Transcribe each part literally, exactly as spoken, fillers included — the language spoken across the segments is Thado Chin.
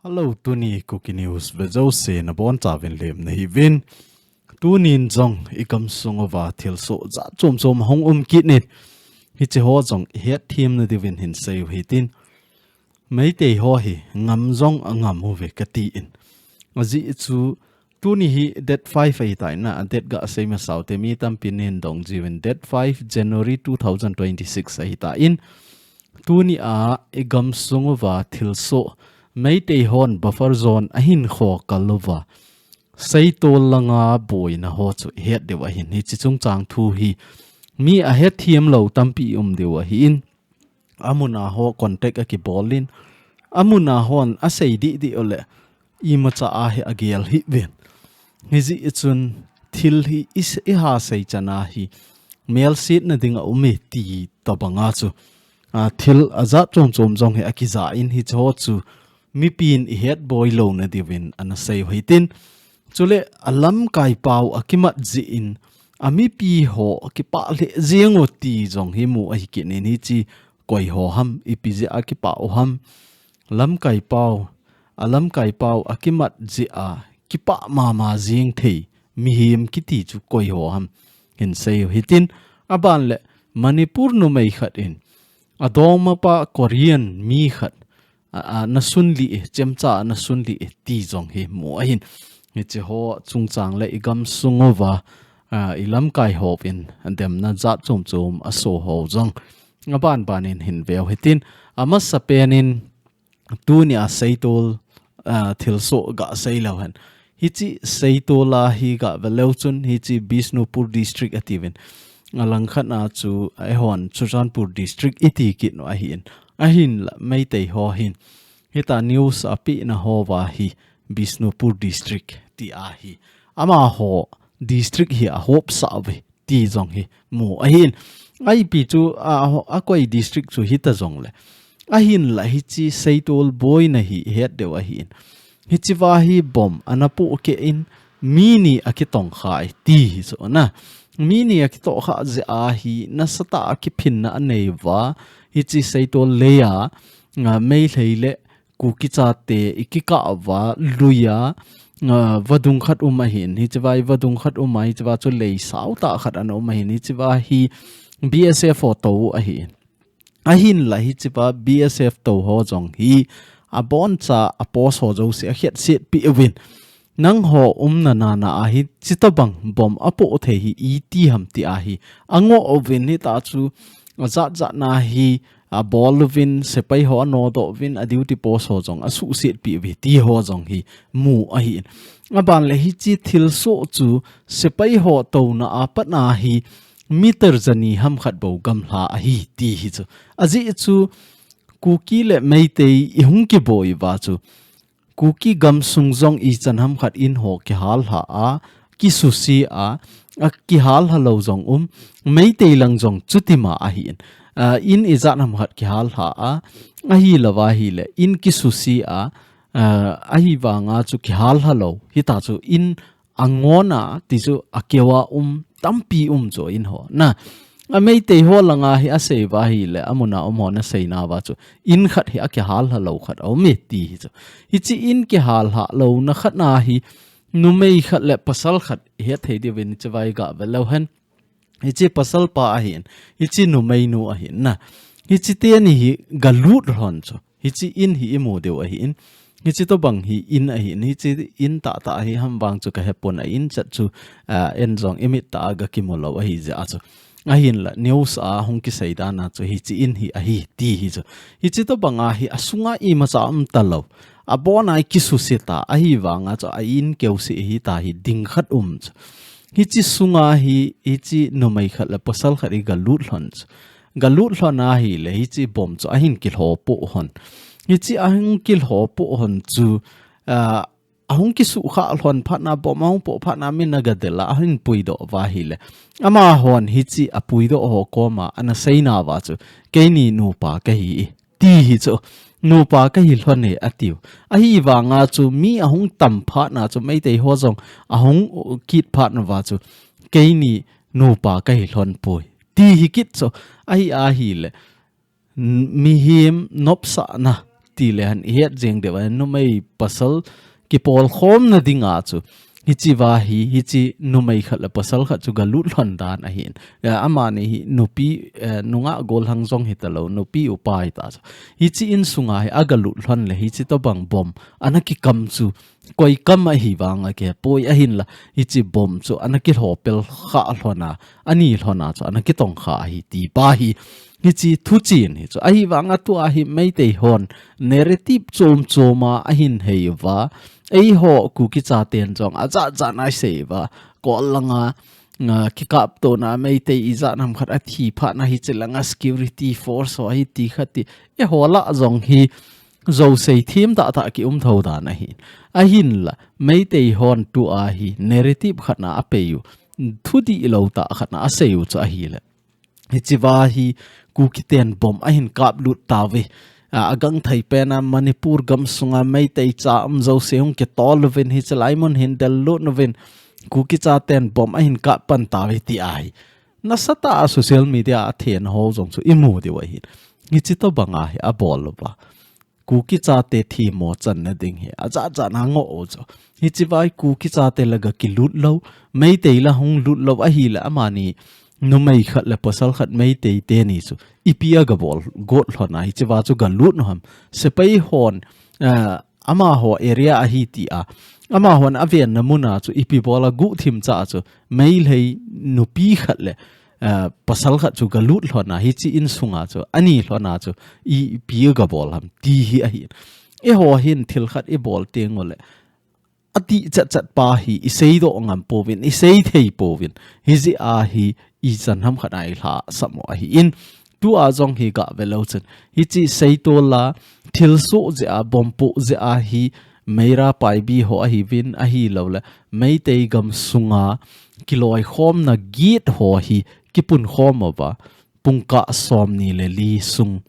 Hello, tuni Kuki News vejouse nabonchauvin lemna hiuvin. Tunin jong igamsung uva thilsoh jat chom chom hung um kit in. Hiche ho jong ihet themna diuvin hinsei u hitin. Meitei ho hi ngam jong angam uve katin. Ajeh chu tuni hi date five ahitai na, date gasei masau te mi tampin neihin dong jiuvin date five January two thousand twenty-six ahitan. Tuni a igamsung uva thilsoh Meitei hon buffer zone ahin khokal uva. Seitol langa boina ho chu ihet diu ahin hiche chungchang thu hi mi ahet them lou tampi um diu ahin. Amun a ho contact akibol in, amun a hon asei dih dih uleh, imacha a hi agel hih uvin. Hijeh chun thil hi i, iha sei chan a hi melsetna ding aume ti tobanga chu. A, thil ajat chom chom jong hi akija in hiche ho chu mipin ihet boi louna diuvin anasei u hitin. Chule alamkai pau akimat jeh in, amipi ho kipah lheh jeng u ti jong hi mu ahi kit in hiche koi ho ham, ipi jeh a kipah u ham. Lamkai pau, alamkai pau akimat jeh a kipah mama jeng thei mihem kiti chu koi ho ham hinsei u hitin. Aban le Manipur numei khat in adongmapa Korean mi khat a, a, nasun lih e, chemcha nasun lih e, ti jong hi mu ahin. Hiche ho chungchang le igamsung uva, a, ilamkai hon demna jat chom chom aso ho jong aban ban in hin veu hitin. Amasapen in tuni a Seitol, a, thilsoh gasei leu hen. Hiche Seitol a hi gavel leu chun hiche Bishnupur District atiuvin. Alangkhat a chu eihon Churachandpur District iti kit u ahin. Ahinla Meitei ho hin hitia news apehna ho uva hi Bishnupur District ti ahi. Amaho district hi ahopsah uve ti jong hi mu ahin. Ipi chu a, akoi district chu hita jongle. Ahinla hiche Seitol boina hi ihet diu ahin. Hichea hi bomb ana pohkeh in mi ni akitongkhai ti hi chu na. Mi ni akitongkha jeh a hi nasatah a kiphinna anei uva. Hiche Seitol lei a, a, Meitei le Kuki chate ikikah uva, lui a, a, vadung khat um ahin. Hichea hi vadung khat um a, hichea chu lei sautah khat ana um ahin. Hichea hi B S F ho tou ahin. Ahinla hichea B S F tou ho jong hi aboncha a post ho jouse akhetset peh uvin. Nangho umna nana a hi hitobang bomb apoh thei hi iti ham ti ahi. Angoh uvin hitia chu ajat jat na hi abol uvin, sepai ho anodoh uvin, a duty post ho jong asuhset peh uve ti ho jong hi mu ahin. Aban le hiche thilsoh chu sepai ho touna a pat a hi meter jani ham khat bou gamla ahi ti hi chu. Ajeh chu Kuki le Meitei ihung kiboi uva chu Kuki gamsung jong ichan ham khat in ho kihal lha a, kisuse a, akihal lha lou jong um, Meitei lang jong chuti ma ahin. A, in ijat ham khat kihal lha a, ahilou va ahile, in kisuse a, a, ahivanga chu kihal lha lou, hitia chu in angon a, ti chu akeu a um, tampi um chu in ho. Na, a Meitei ho langa hi asei uva ahile, amun a um ho nasei nauva chu, in khat hi akihal lha lou khat aume ti hi chu. Hiche in kihal lha louna khat na hi, numei khat le pasal khat ihet thei diuvin hichea hi gavel leu hen. Hiche pasal pa ahin, hiche numei nu ahin na. Hiche teni hi galut lhon chu. Hiche in hi imu diu ahin. Hiche tobang hi in ahin. Hiche in tahtah hi ham vang chu kahepon a in chat chu, a, en jong imit tah a gakimu lou ahi jeh a chu. Ahinla, news a hung kisei dan a chu hiche in hi ahi ti hi chu. Hiche tobang a hi asunga imacha um talou. Abon a kisuse ta, ahivanga chu a in keuse hita hi ding khat um chu. Hiche sunga hi, hiche numei khat le pasal khat hi galut lhon chu. Galut lhon ahile, hiche bomb chu ahin kilhopoh lhon. Hiche ahin kilhopoh lhon chu, a, ahung kisukha lhon phat na bomb ahung poh phat na min agadel a, ahin puidoh uva ahile. Amahon hiche apuidoh ho koma, anasei nauva chu. Keini nupa kahi e. Ti hi chu, nupa kahi lhon e atiu. Ahivanga chu mi ahung tam phat na chu Meitei ho jong ahung kit phat nauva chu keini nupa kahi lhon poi. Ti hi kit chu, ahi, ahile, n-, mihem nopsahna, ti le hen, i het jeng deuh a, numei pasal kipolkhomna dinga chu, hiche va hi, hiche numei khat le pasal khat chu ga lut lhon dan ahin. Eh, amani hi nupi, eh, nungah gollhang jong hita lou, nupi upa hita chu. Hiche insunga hi aga lut lhon le, hiche tobang bomb ana kikam chu, koi kam ahi vang a kihepoi ahinla, hiche bomb chu ana kilhopel kha lhon a, ani lhon a chu ana kitong kha ahi ti pa hi, hiche thuchen hi chu. Ahi vang a tua hi Meitei hon narrative chom chom a ahin hei uva, eiho Kuki chaten jong ajat jat a isei uva, kol langa, a, kikaptona Meitei ijat ham khat athi phat na hiche langa security force ho hi ti khat ti, eiho lah jong hi, Zo sei thim tah tah ki um tho dan ahi. Ahinla, Meitei hon tua hi narrative khat na apei u, thudih lou tah khat na asei u chu ahile. Hiche va hi Kuki ten bomb ahin kap lut tauve. A, agangthei pen a Manipur gam sunga Meitei cha um jouse hung kitol uvin hiche lai mun hin del lut uvin Kuki chaten bomb ahin kap pan tauve ti ahi. Nasatah a social media a then ho jong chu imu diu ahi. Hiche tobang a hi abol uva. Kuki chate themmo channa ding hi ajat jat na ngoh u chu. Hiche va hi Kuki chate la ga kilut lou, Meitei la hung lut lou ahile amani numei khat le pasal khat Meitei teni chu ipi a ga bol got lhon a hiche va chu ga lut u ham. Sepai hon, eh, amaho area ahi ti a, amahon avenna mun a chu ipi bol a guhthim cha chu Meitei nupi khat le, eh, pasal khat chu ga lut lhon a, hiche insunga chu, ani lhon a chu, ipi ga bol ham, ti hi ahi. Eiho hin thil khat ibol teng ule, adih chat chat pa hi, isei doh ngam pouvin, isei thei pouvin, hijeh a hi, ichan ham khat a ilhahsam u ahin, tua jong hi ga ve leu chun, hiche seitol a, thilsoh jeh a, bomb poh jeh a hi, Meira Paibi ho ahiuvin, ahilou le, Meitei gam sunga kiloikhomna gate ho hi kipunkhom uva, pungkah somni le li sung,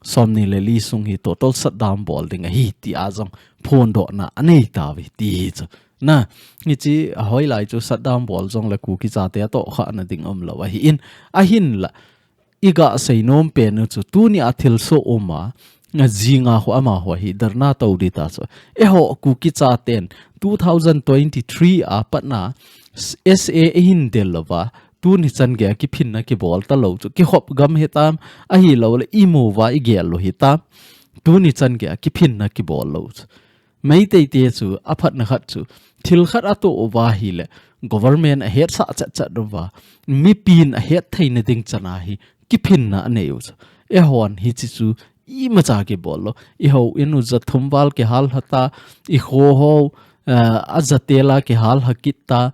somni le li sung hi total shutdown bol ding ahi, ti a jong phondohna anei tauve, ti hi chu. Na, hiche ahoilai chu shutdown bol jong le Kuki chate atohkhahna ding umlou ahin, ahinla, iga seinom pen u chu, tuni a thilsoh um a, ajing a ho amaho hi, dharna tou ding ta chu. Eiho Kuki chaten, two thousand twenty-three a pat na, S A eihin del uva, tuni chan gei a kiphinna kibol talou chu, kihop gam hitam, ahilou le imu uva igel u hitam, tuni chan gei a kiphinna kibol lou chu. Meitei te chu, aphatna khat chu, thil khat atoh uva ahile, government ahetsah chat chat uva, mipin ahet theina ding chan a hi, kiphinna anei u chu. Eihon hiche chu, imacha kibol lou, ihou in u ja thum val kihal lha ta, ikho ho, eh, aja tel a kihal lha kit ta,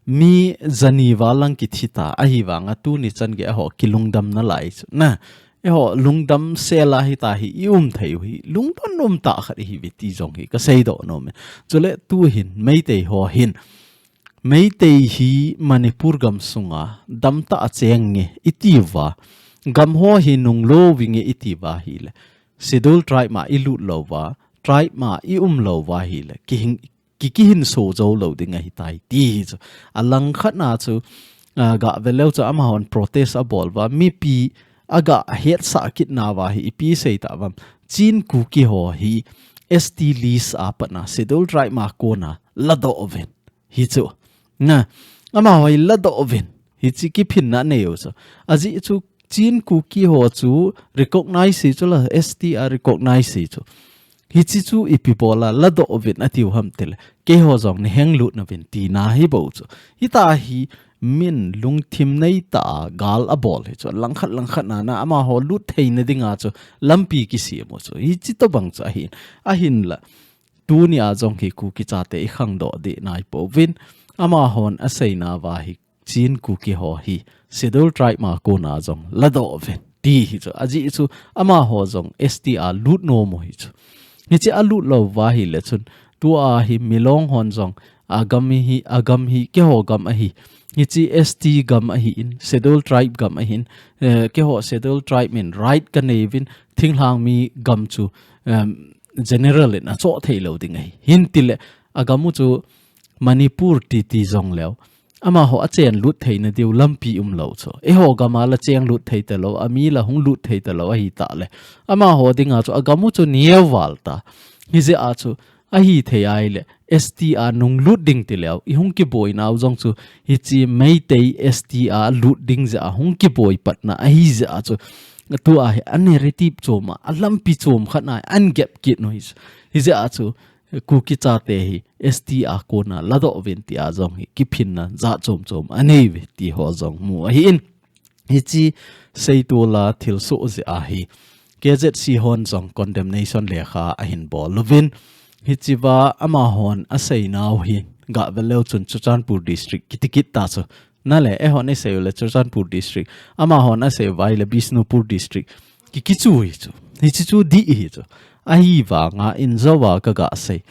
mi jani val lang kithi ta, ahivang a tuni chan gei a eiho kilungdam nalai chu. Na, eiho lungdam sel a hita hi i um thei u hi, lungdon um tah khat ihiuve ti jong hi kasei doh nom e. Chule tuhin, Meitei ho hin, Meitei hi Manipur gam sunga damtah a cheng nge iti uva, gam ho hi nunglou vinge iti uva ahile, Schedule Tribe ma ilut lou uva, tribe ma i um lou uva ahile, kihing, ki, kihinso jou lou ding ahitai, ti hi chu. Alangkhat na chu, ah, ga ve leu chu amahon protest abol uva, mipi aga hetsah kit nauva hi ipi sei tauvam. Chin Kuki ho hi S T list a pat na Schedule Tribe ma kona ladoh uvin. Hi chu. Na, amaho hi ladoh uvin. Hiche kiphinna anei u chu. Ajeh chu Chin Kuki ho chu recognize hi chu la, S T a recognize hi chu. Hiche chu ipi bol a ladoh uvin atiu ham tile, keiho jong nei henglut nauvin tina hi bou chu. Hita hi min lungthim nei tah a gal abol hi chu. Langkhat langkhat na na amaho lut theina dinga chu lampi kisem u chu. Hiche tobang chu ahin. Ahinla, tuni a jong hi Kuki chate ikhangdoh deh nai pouvin. Amahon asei nauva hi Chin Kuki ho hi Schedule Tribe ma kona jong ladoh uvin. Ti hi chu, ajeh chu amaho jong S T a lut nom u hi chu. Hiche alut lou uva ahile chun, tua hi Milong hon jong, agam hi, agam hi, keiho gam ahi. Hiche S T gam ahin, Schedule Tribe gam ahin, eh, keiho Schedule Tribe min right kanei uvin, thinglhang mi gam chu, em, general in achoh thei lou ding ahi. Hin tile, agam u chu Manipur ti ti jong leu, amaho a chen lut theina diu lampi umlou chu. Eiho gam a la cheng lut thei talou, a mi la hung lut thei talou ahi ta le. Amaho dinga chu a gam u chu neo val ta. Hijeh a chu ahi thei ai le, S T a nung lut ding ti leu, i hung kiboi nau jong chu, hichi Meitei S T a lut ding jeh a hung kiboi patna ahi jeh a chu, tu a hi a narrative chom a, a lampi chom khat na an gap kit nu hi chu. Hijeh a chu, Kuki chate hi S T a kona ladoh uvin ti a jong hi kiphinna jat chom chom a nei uve ti ho jong mu ahi in. Hichi seitol a thilsoh jeh a hi K Z C hon jong condemnation lekha ahin bol uvin. Hichi va amahon asei nau hi gah vel leu chun Churachandpur district kiti kit ta chu. Na le, eihon i sei u le Churachandpur district. Amahon asei u vai le Bishnupur district. Ki, kichu hi chu. Hichi chu dih hi chu. Ahivanga in jou a ka gah sei.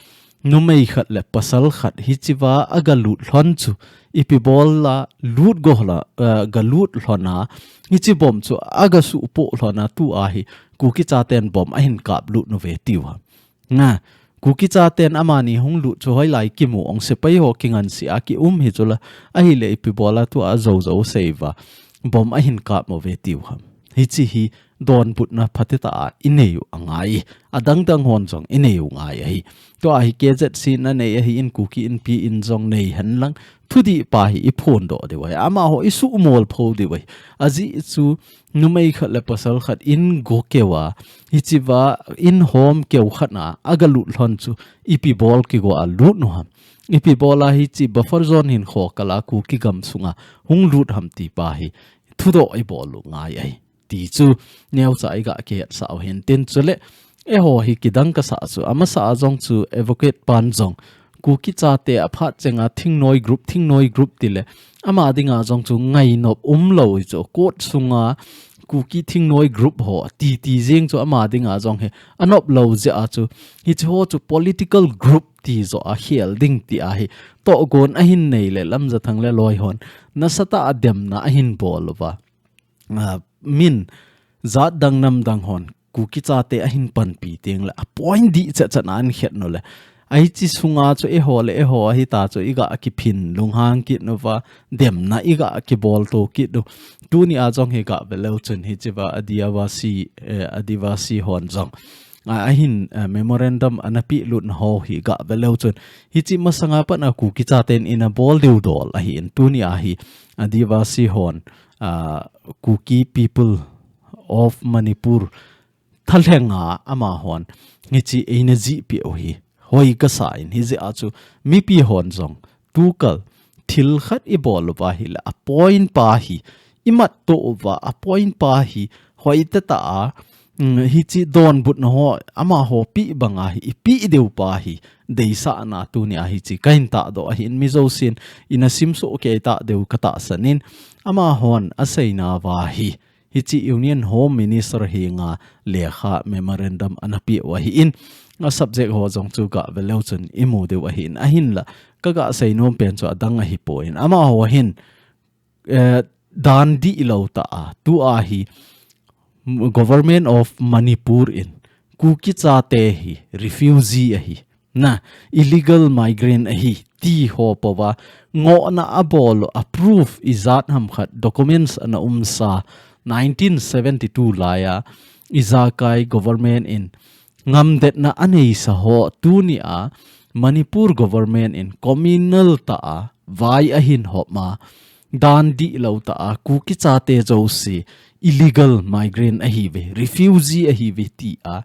Numei khat le pasal khat hichi va a ga lut lhon chu. Ipi bol a lut go la, eh, ga lut lhon a. Hichi bomb chu a ga suhpoh lhon a tu a hi. Kuki chaten bomb ahin kap lut nu ve tiu ham. Na, Kuki chaten amani hung lut chu hoilai kimu ong sepai ho kingansea ki um hi chu la. Ahile ipi bol a tu a jou jou sei va. Bomb ahin kap mo ve tiu ham. Hichi hi donbutna phatecha a i nei u angai. A dangdang hon jong i nei u ngai ahi. Tu a hi K Z C na nei ahi in Kuki Inpi in jong nei hen lang. Thudih pa hi i phondoh diu ahi. Amaho i suhmol pho diu ahi. Ajeh chu numei khat le pasal khat in go keu a. Hichi va in hom keu khat na a ga lut lhon chu ipi bol kigo a lut nu ham. Ipi bol a hichi buffer zone hin kho kal a Kuki gam sunga hung lut ham ti pa hi. Thudoh i bol u ngai ahi. Ti chu neocha i gah kihetsah u hin tin chu le, eiho hi kidang kasa chu, amasa a jong chu advocate pan jong, Kuki chate a phat chenga thingnoi group, thingnoi group ti le, ama dinga jong chu ngainop umlou hi chu, court sunga Kuki thingnoi group ho, ti ti jeng chu ama dinga jong hi, anop lou jeh a chu, hichi ho chu political group ti jo a khel ding ti a hi, tohgon ahin nei le Lamjathang le loi hon, nasatah a demna ahin bol uva. Ah, min jat dang nam dang hon Kuki chate ahin panpi teng le a point dih chet chet na an khet nu le. Ahi chi sunga chu eiho le eiho ahi ta chu i gah kiphin lunghang kit nu va demna i gah kibol to kit nu. Tuni a jong hi gah ve leu chun hichi va Adivasi, eh, Adivasi hon jong. A, ahin, eh, memorandum ana pe lut na ho hi gah ve leu chun. Hichi masanga pat a Kuki chaten in a bol diu dol ahi in tuni a hi Adivasi hon, ah, Kuki people of Manipur thalhenga amahon hichi eina jih peh u hi hoi kasa in hijeh a chu mipi hon jong tukal thil khat i bol uva hi le a point pa hi i mat to uva a point pa hi hoi tata a, mm, hichi donbutna ho amaho pe banga hi i pe diu pa hi deisahna tuni a hichi kahin tahdoh ahi in mi jousen ina simsoh kei ta diu ka tahsan in amahon asei nauva hi Hichi Union Home Minister henga lekha memorandum ana pe u ahi in, a subject ho jong chu gah ve leu chun i mu diu ahi in, ahinla ka gah sei nom pen chu adang ahi poi in, amaho hin, eh, dan dihlou tah a, tu a hi Government of Manipur in Kuki chate hi refugee ahi. Na, illegal migrant ahi, ti ho pouva, ngohna abol u, a proof ijat ham khat, documents ana umsa, nineteen seventy-two laiya, ijakai government in, ngamdetna aneisa ho, tuni a, Manipur government in, communal tah a, vai ahin hop ma, dan dihlou tah a, Kuki chate jouse, illegal migrant ahiuve, refugee ahiuve ti a,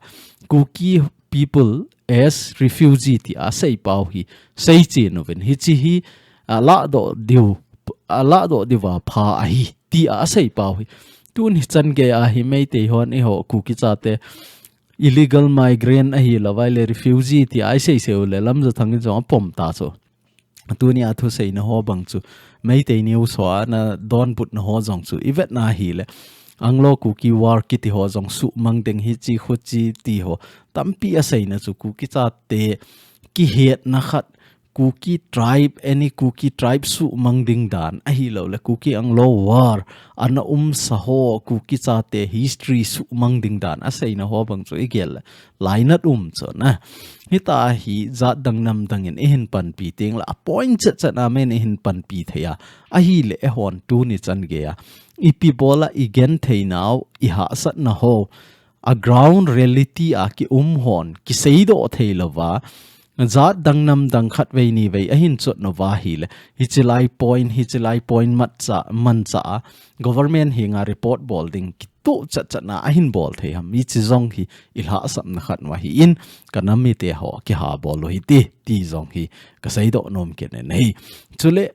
Kuki people as refugee ti a seipau hi, seichen uvin. Hichi hi, a lahdoh diu, a lahdoh diuva pha ahi, ti a seipau hi. Tuni chan gei a hi Meitei hon eiho Kuki chate illegal migrant ahilouva ahile refugee ti a iseisei u le Lamjathang in jong apom ta chu. Tuni a thuseina ho bang chu, Meitei news ho a ana donbutna ho jong chu, ivetna ahile, Anglo Kuki War kiti ho jong suhmang ding hichi khuchi ti ho, tampi aseina chu Kuki chate kihetna khat, Kuki tribe, any Kuki tribe suhmang ding dan, ahilouleh Kuki Anglo war ana umsa ho, Kuki chate history suhmang ding dan aseina ho bang chu igel le lainat um chu na. Hitia hi jat dang nam dang in ihin panpi teng le, a point chet chet a men ihin panpi thei a. Ahileh eihon tuni chan geiya ipi bola igenthei nau, ihahsatna ho, a ground reality a kium hon kiseidoh thei louva, jat dang nam dang khatvei nivei ahin chot nauva ahileh, hichi lai point, hichi lai point matcha, mancha a, government henga report bol ding kitoh chet chet na ahin bol thei ham, hichi jong hi ilhahsamna khat ahin, ka nam mite ho kiha bol u hite, ti jong hi kaseidoh nom kit e nei. Chuleh,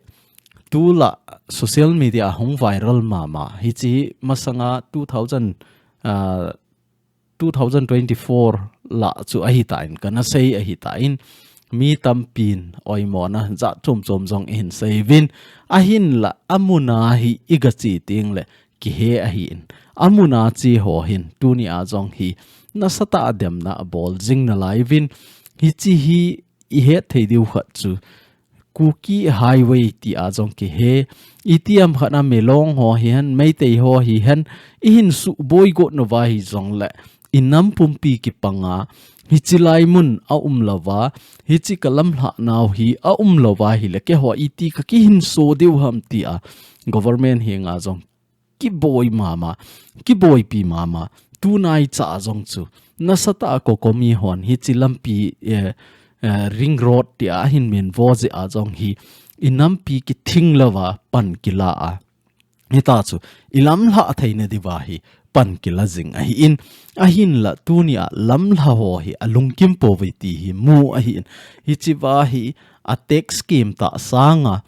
tulai social media a hung viral mama, hichi masanga two thousand, ah, two thousand twenty-four lah chu ahitan, kana sei ahitan, mi tampin oimona jat chom chom jong ihin seiyuvin, ahinla amun a hi igache teng le kihe ahin, amun a che ho hin tuni a jong hi nasatah a demna abol jing nalaiuvin, hichi hi ihet thei diu khat chu Kuki Highway ti a jong kihe, itiham khat a Milong ho hihen, Meitei ho hihen, ihin suboi got nauva hijongle, inam pumpi kipanga, hichi lai mun aum louva, hichi ka lamlhah nau hi aum louva ahileh, keiho iti kakihinso diu ham tia government henga jong kiboi mama, kiboipi mama, tunai cha jong chu nasatah a COCOMI hon hichi lampi, eh, eh, ring road tia ahin minvo jeh a jong hi inampi kithing louva pan kila a, hitia chu ilamlhah theina diuva hi pan kila jing ahin, ahinla tuni a lamlhah ho hi alungkim pouve ti hi mu ahin, hichi va hi a tax scheme tah sanga,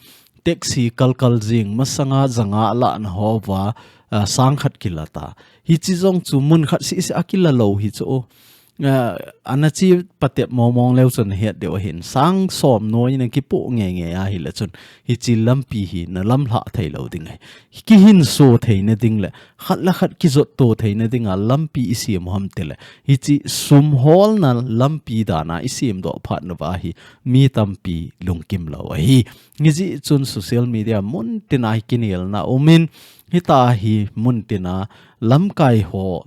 tax hi kalkal jing, masanga janga alahna houva, ah, sang khat kila ta. Hichi jong chu mun khat seh seh a kila lou hi chu. Ah, ana chi patep mong mong leu chun het diu ahin. Sang som noi na kipoh nge nge ahileh chun, hichi lampi hi nalamlhah thei lou ding ahi. Kihinso theina ding le, khat le khat kijotto theina dinga lampi isem u ham tileh, hichi sum holna lampi dan a isem doh phat nauva hi mi tampi lungkim lou ahi. Hijeh chun social media mun tina hi kinelna umin, hitia hi mun tina lamkai ho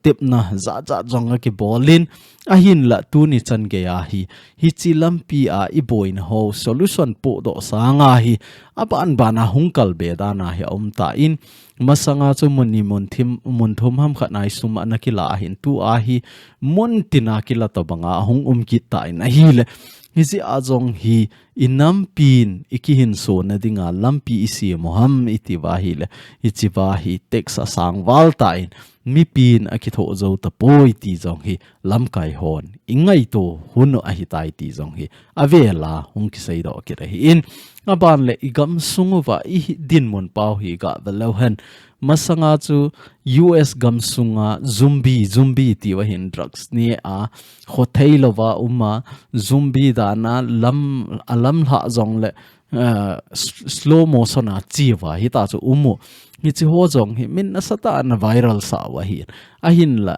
tepna jat jat jong akibolin, ahinla tuni chan geiya hi, hichi lampi a iboina ho solution pohdoh sanga hi, aban ban a hung kalbe dan a hi aum tan, masanga chu mun ni mun thim, mun thum ham khat na hi sum ana kila ahin, tua hi mun tina kila tobanga ahung um kit tan ahileh, hijeh a jong hi inampin ikihinsona dinga lampi isem u ham iti uva ahileh, hichi va hi tax asang val tan, mipin akithoh jou tapoi ti jong hi lamkai hon ingaito u ahitai ti jong hi avela hung kiseidoh kit ahin, aban le igamsung uva idinmun pau hi gave leu hen, masanga chu U S gamsunga zombie, zombie tiu ahin, drugs nea khothei louva uma, zombie dan a lam, alamlhah jongle, eh, s-, slow motion a che uva hitia chu um u. Hichi ho jong hi min nasatah a ana viral sah u ahin. Ahinla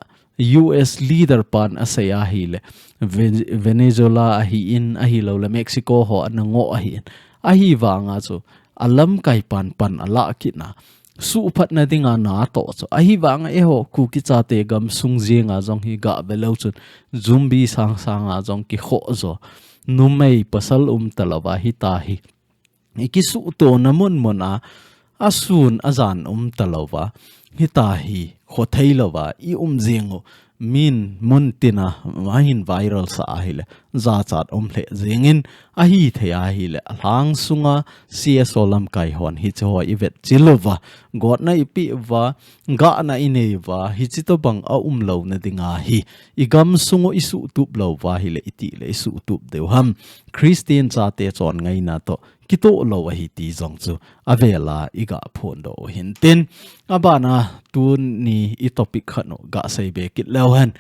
U S leader pan asei ahileh, Ve-, Venezuela ahin, ahilouleh Mexico ho ana ngoh ahin. Ahivanga chu alamkai pan pan alah kit na, suhphatna dinga natoh chu. Ahivanga eiho Kuki chate gamsung jenga jong hi gave leu chun, zombie sang sanga jong kikhoh jo, numei pasal um talouva hitia hi ikisuhtona mun mun a, asun ajan um talouva, hitia hi khothei louva ium jing u, min mun tina ahin viral sah ahileh, jachat um lheh jingin, ahithei ahileh, alhang sunga C S O lamkai hon hichi ho ivetchil uva, gotna ipeh uva, gahna inei uva, hichi tobang aum louna dinga hi, igamsung u isuhtup louva ahileh, itih le isuhtup diu ham, Christian chate chon ngaina toh kitoh lou ahi ti jong chu avela iga phondoh u hintin. Aban a tuni i topic khat u gasei be kit leu hen.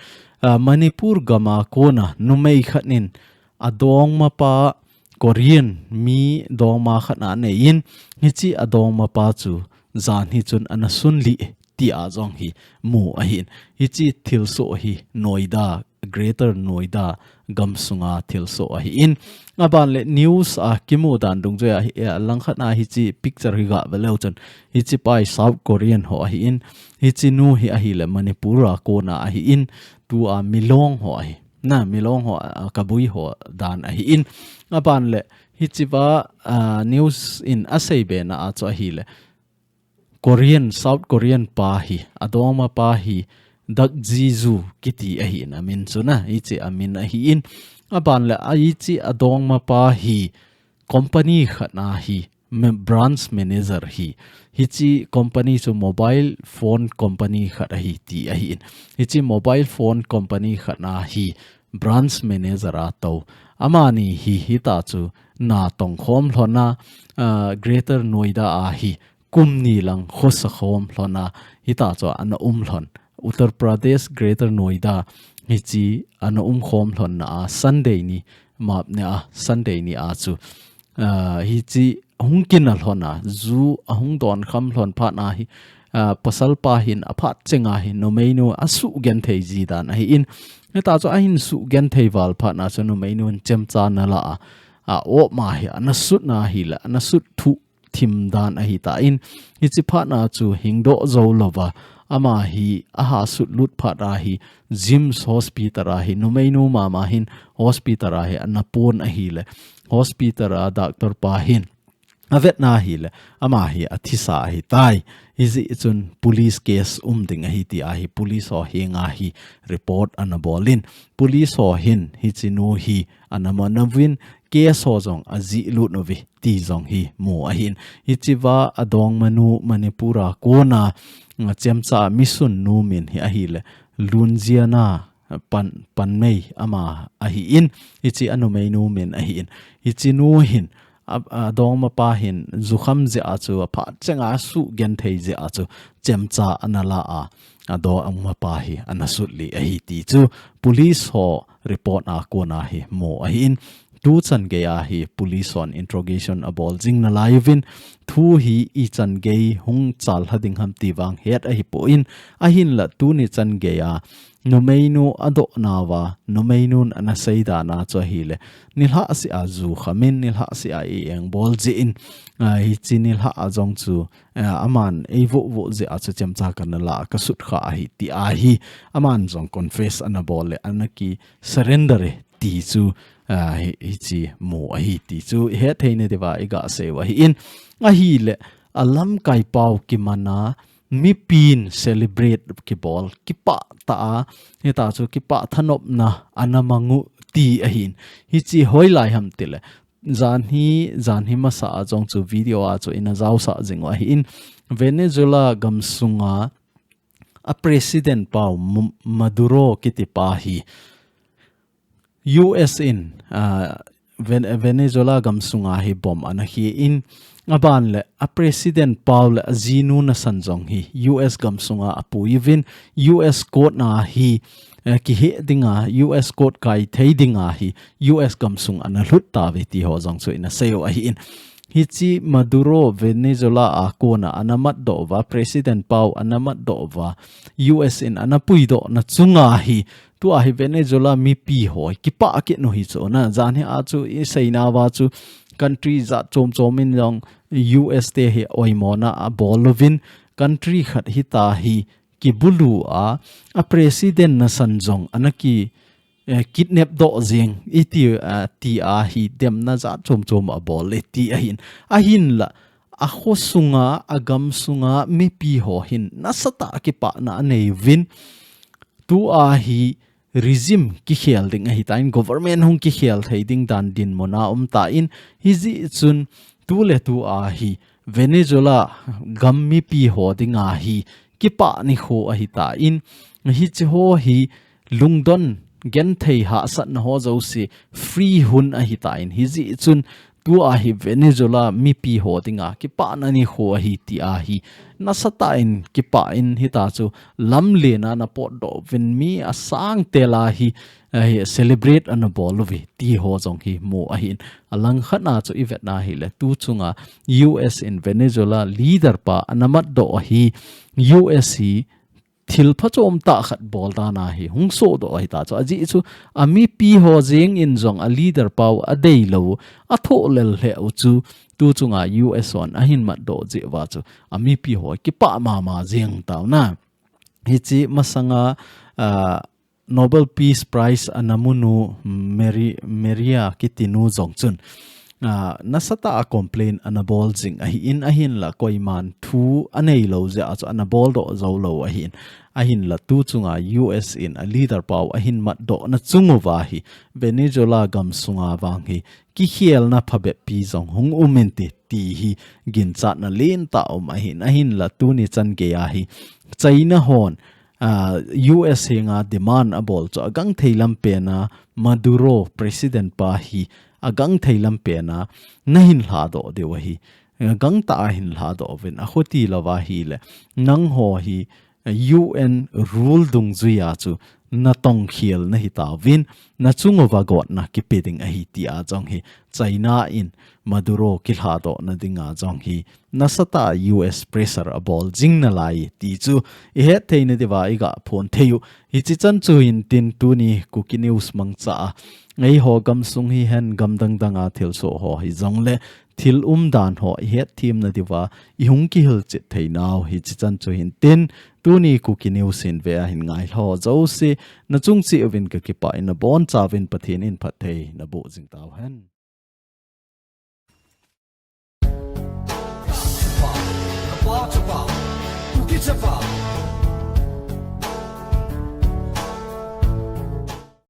Ah, Manipur gam a kona numei khat in adongmapa Korean mi dongma khat anei in, hichi adongmapa chu jan hi chun ana sunlih tia jong hi mu ahin. Hichi thilsoh hi Noida Greater Noida gamsunga thilsoh ahin. Aban le news a kimu dan dungjuia hi, eh, langkhat a hiche picture hi gave leu chun, hiche pa hi South Korean ho ahin, hiche nu hi ahile Manipur a kona ahin, tua Milong ho ahi. Na, Milong ho, a, Kabui ho dan ahin. Aban le hichea, a, news in asei bena a chu ahile Korean, South Korean pa hi, adongma pa hi, Dak Ji Ju kiti ahin amin chu na, hiche amin ahin. Aban le a hiche adongma pa hi, company khat na hi, ma-, branch manager hi. Hiche company chu mobile phone company khat ahi ti ahin. Hiche mobile phone company khat na hi, branch manager a tou. Amani hi, hita chu natong khom lhon a, a, Greater Noida a hi, kum ni lang khosa khom lhon a, hita chu ana um lhon. Uttar Pradesh, Greater Noida, hiche ana um khom lhon na a, Sunday ni, map ne a, Sunday ni a chu, a, hiche hung kina lhon a, ju ahung don kham lhon phat na hi, a, pasal pa hin aphat chenga hi, numeinu asugenthei ji dan ahin. Hita chu ahin sugenthei val phat na chu numeinu in chemcha ana la a, a, op ma hi, ana sut na hile, ana sut thu thim dan ahitan, hiche phat na chu hingdoh jou louva, ama hi aha sut lut phat a hi, JNIMS Hospital a hi, numeinu mama hin Hospital a hi, ana pon ahile, Hospital a doctor pa hin, avet na hile, ama hi athisa ahitai. Hijeh chun police case um ding ahi ti a hi, police ho henga hi report ana bol in, police ho hin hiche nu hi ana man uvin, case ho jong ajih lut uve ti jong hi mu ahin. Hichea adongmanu Manipur a kona, a, chemcha mission nu min hi ahile, Lunjiana Pan, Panmei ama ahin, hiche anumeinu min ahin. Hiche nu hin, a, adongma pa hin, jukham jeh a chu, aphat chenga sugenthei jeh a chu, chemcha ana la a, adongma pa hi, ana sut lih ahi ti chu, police ho report a kona hi mu ahin. Tuchan gei a hi police hon interrogation abol jing nalai uvin, thu hi ichan gei hung chal lha ding ham ti vang het ahipoi, ahinla tuni chan gei a numeinu adoh nauva, numeinun ana sei dan a chu ahile, nilhah seh a jukham in, nilhah seh a i-eng bol jeh in, a, hiche nilhah a jong chu, a, aman eivoh voh jeh a chu chemcha kana la a kasut kha ahi ti a hi, aman jong confess ana bol le, ana ki surrender e ti chu, a, hi, hiche mu ahi ti chu, ihet thei nadiuva iga sei u ahin, ahile, alamkai pau kiman a, mipin celebrate kibol, kipah tah a, hita chu kipah thanopna ana mang u ti ahin, hiche hoilai ham tile, janhi, janhi masa a jong chu video a chu ina jaosah jing u ahin, Venezuela gamsunga a president pau M-, Maduro kiti pa hi, U S in, ah, Ven-, Venezuela gamsunga hi bomb ana khe in, aban le a president pau le ajinu nasan jong hi U S gamsunga apui uvin, U S court na hi, eh, kiheh dinga, U S court kai thei dinga hi U S gamsung ana lhut tauve ti ho jong chu ina sei u ahin. Hiche Maduro Venezuela a kona ana matdoh uva, president pau ana matdoh uva, U S in ana puidoh na chunga hi, tua hi Venezuela mipi ho kipah kit u hi chu na, janhi a chu isei nauva chu country jat chom chom in jong U S te hi oimona abol uvin, country khat hita hi kibulu a, a president nasan jong ana ki, eh, kidnap doh jeng iti, ah, ti a hi demna jat chom chom abol e ti ahin. Ahinla, a khosunga, a gamsunga mipi ho hin nasatah a kipahna anei uvin, tua hi regime kikhel ding ahitan, government hung kikhel thei ding dan dinmun a um tan, hijeh chun tuletu a hi Venezuela gam mipi ho dinga hi kipah nikho ahitan, hiche ho hi lungdon genthei hahsatna ho jouse free hun ahitan, hijeh chun tua hi Venezuela mipi ho dinga kipahna nikho ahi ti a hi nasatah in kipah in hita chu lamlen a ana potdoh uvin mi asang tel a hi, a hi celebrate ana bol uve ti ho jong hi mu ahin. Alangkhat na chu ivet na hile tu chunga U S in Venezuela leader pa ana matdoh a hi U S hi thil phachom tah khat bol dan ahi hung sodoh ahi ta chu. Ajeh chu a mipi ho jeng in jong a leader pau a deilou, a thohlel lheh u chu tu chunga U S hon ahin matdoh jeh uva chu a mipi ho kipah mama jeng tau na. Hiche masanga, ah, Nobel Peace Prize ana munu Mary, Maria kitinu jong chun, ah, nasatah a complain ana bol jing ahin, ahinla koiman thu aneilou jeh a chu ana boldoh joulou ahin. Ahinla tu chunga U S in a leader pau ahin matdoh na chung uva hi Venezuela gamsunga vang hi kikhelna phabep pi jong hung um inte ti hi ginchatna lentah um ahin, ahinla tuni chan geiya hi China hon, ah, U S henga demand abol chu agangthei lampen a Maduro president pa hi agangthei lampen a nahin lhadoh diu ahi. Gangtah a hin lhadoh uvin, akhuti louva ahile nangho hi U N rule dungjuiya chu natongkhel nahi tauvin, nachung uva gotna kipe ding ahi tia jong hi China in Maduro kilhadoh na dinga jong hi nasatah a U S pressure abol jing nalai ti chu ihet theina diuva iga phon thei u. Hiche chan chu hintin tuni Kuki News mangcha a eiho gamsung hihen gamdang danga thilsoh ho hijongle thil umdan ho ihet themna diuva ihung kihilchet theinau hiche chan chu hintin tuni Kuki News hin ve ahin ngailha ho jouse nachung cheh uvin kakipah in nabonchauvin Pathen in phatthei naboh jing tauhen.